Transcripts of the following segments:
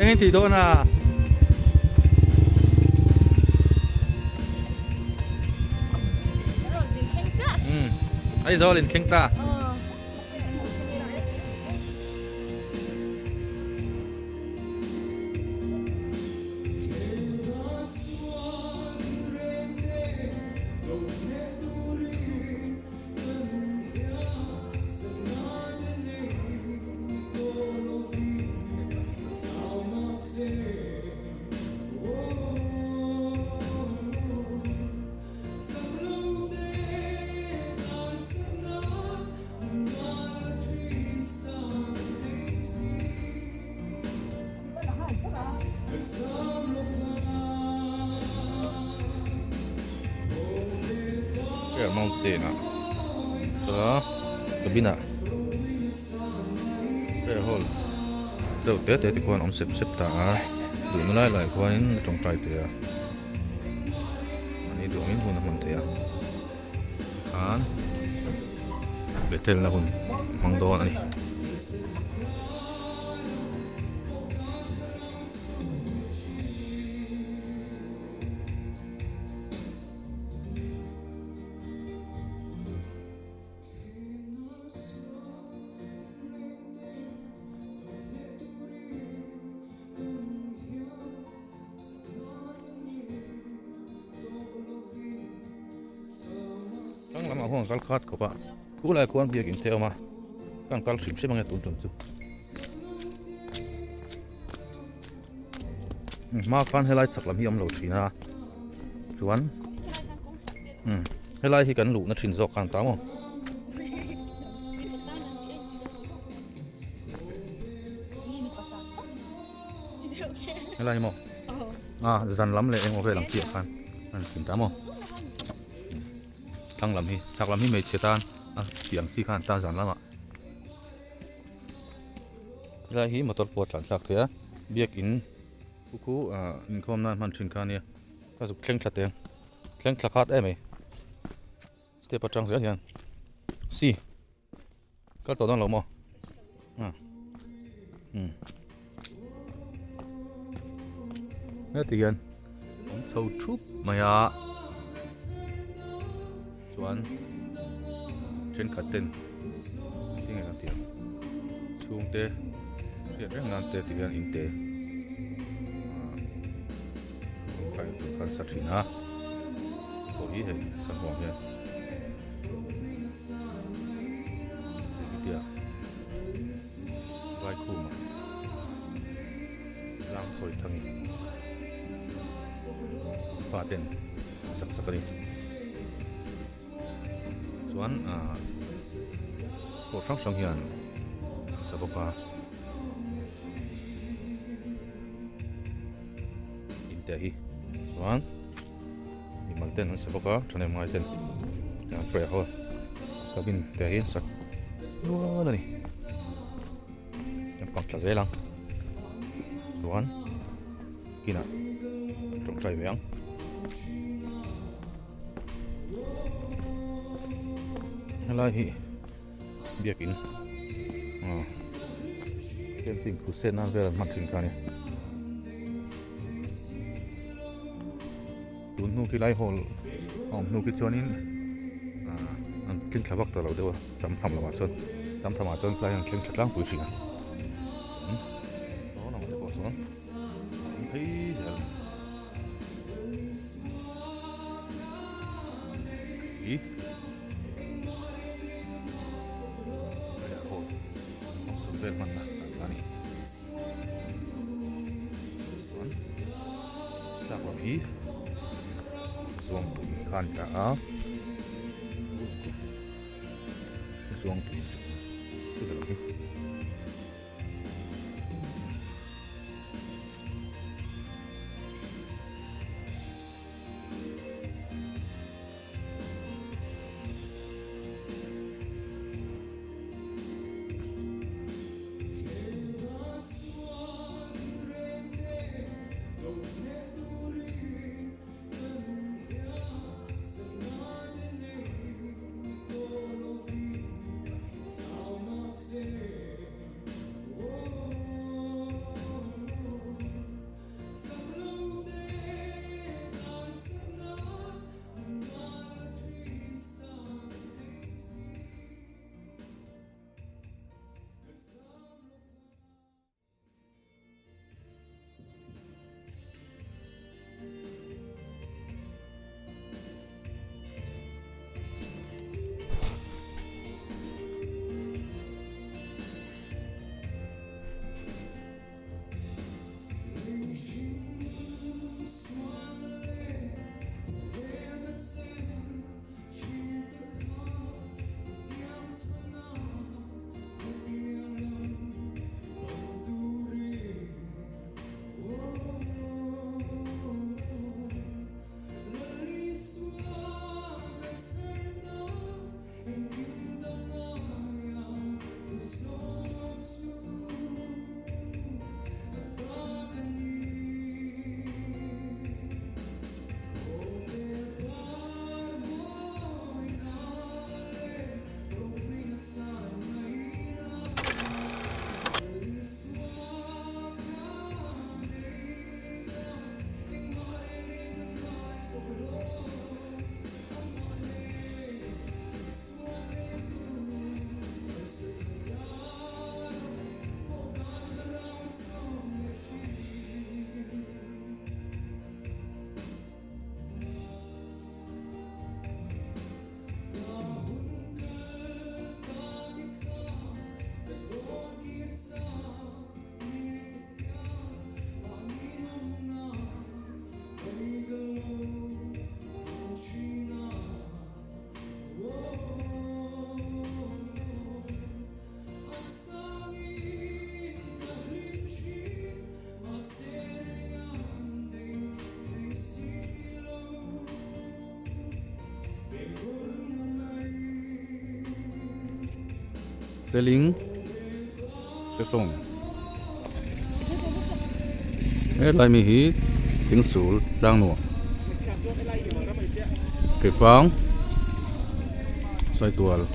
Eng in tih dawn a? Aizawl in thleng ta. Prayer Mountain ah chuan cabin ah prayer hall deuh te te te khuan a awm sep sep ta a duhna lai lai khuanin a tawngtai thei a mahni duh angin hun a hman thei a tikhan Bethel na hun hmang dawn a ni. Thlang lamah huan kal khat khawp a khulai khuan biakin te a awm a ka han kal hrim hrim ange tun tum chu hma khan helai chak lam hi a awm lo thin a chuan umm helai hi kan luhna thin zawk khan ta maw. Helai hi maw ah zan lam leh eng vel ang chiah khan an thin ta maw thlang lam hi chhak lam hi hmeichhe tan a tih ang chi khan ta zan lamah helai hi motor pawh a tlan thlak thei a biakin khu khu ah inkhawm nan hman thin kha ania ka zuk thleng thla teng thleng thla khat em mai step atang zel hian si. Kal tawh dawn lo maw? Um. Heti hian awm chho thup mai a. Chuan thenkhat ten tinge kan tih ang chhungte hriat reng nan te ti hian in te tawngtai tur khan sa thin a. Pawh hi hei kan hmuh ang hian. Hetia Vaikhuma tlang sawi thangin fa ten sak sak a ni. Chuan ah pawh hrang hrang hian an sa bawk a. Inte hi chuan. Mimal ten an sa bawk a thahnem ngai ten an prayer hall cabin te hi an sak nual a ni an pang tla zel ang chuan kinah an tawngtai ve ang. Helai hi biakin ah camping crusade nan vel an hman thin kha a ni. Tun hnu khi lai hall a awm hnu khi chuanin ah an tling thla vak ta lo deuh a tam tham lamah chuan tam thamah chuan tlai an thleng tha tlangpui thin a umm sawn ang te pawh sawn a awm phei zel a ni ih prayer hall awmsawm vel hmanna a ni. Chuan tlak lam hi zuangtui kha a ni ta a zuangtui chu chuti lam hi. Seling Sesawng Helai mi hi thingsul tlang nuam Keifang Saitual.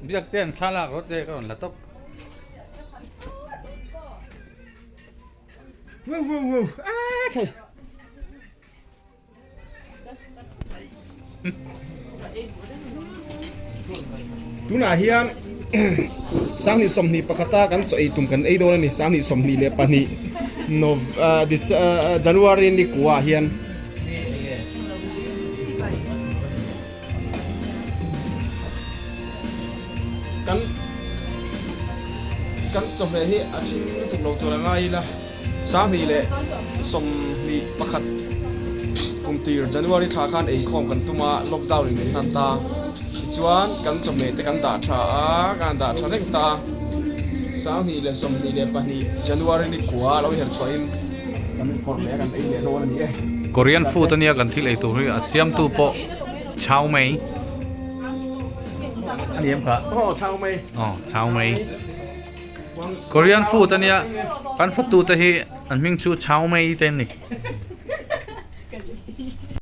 Biak te an thlalak rawh te ka rawn la tawp. Wow wow wow ah thei. Tunah hian sanghnih 21 a kan chaw ei tum kan ei dawn a ni sanghnih 22 Nov January ni kuah hian. Kan kan chawhmeh hi a hring lutuk lo tur a ngai ila 2021 kum tir January thla khan eikhawm kan tum a lockdown in min hnan ta tichuan kan chawhmeh te kan dah tha a kan dah tha reng ta 2022 January ni kua lo her chhuah in kan phawrh leh a kan ei leh dawn a ni e. Korean food ania kan thil ei tur hi a siamtu pawh Chau Mei a ni em kha? Aw Chau Mei. Aw Chau Mei. Korean food ania kan fatu te hi an hming chu Chau Mei te an ni.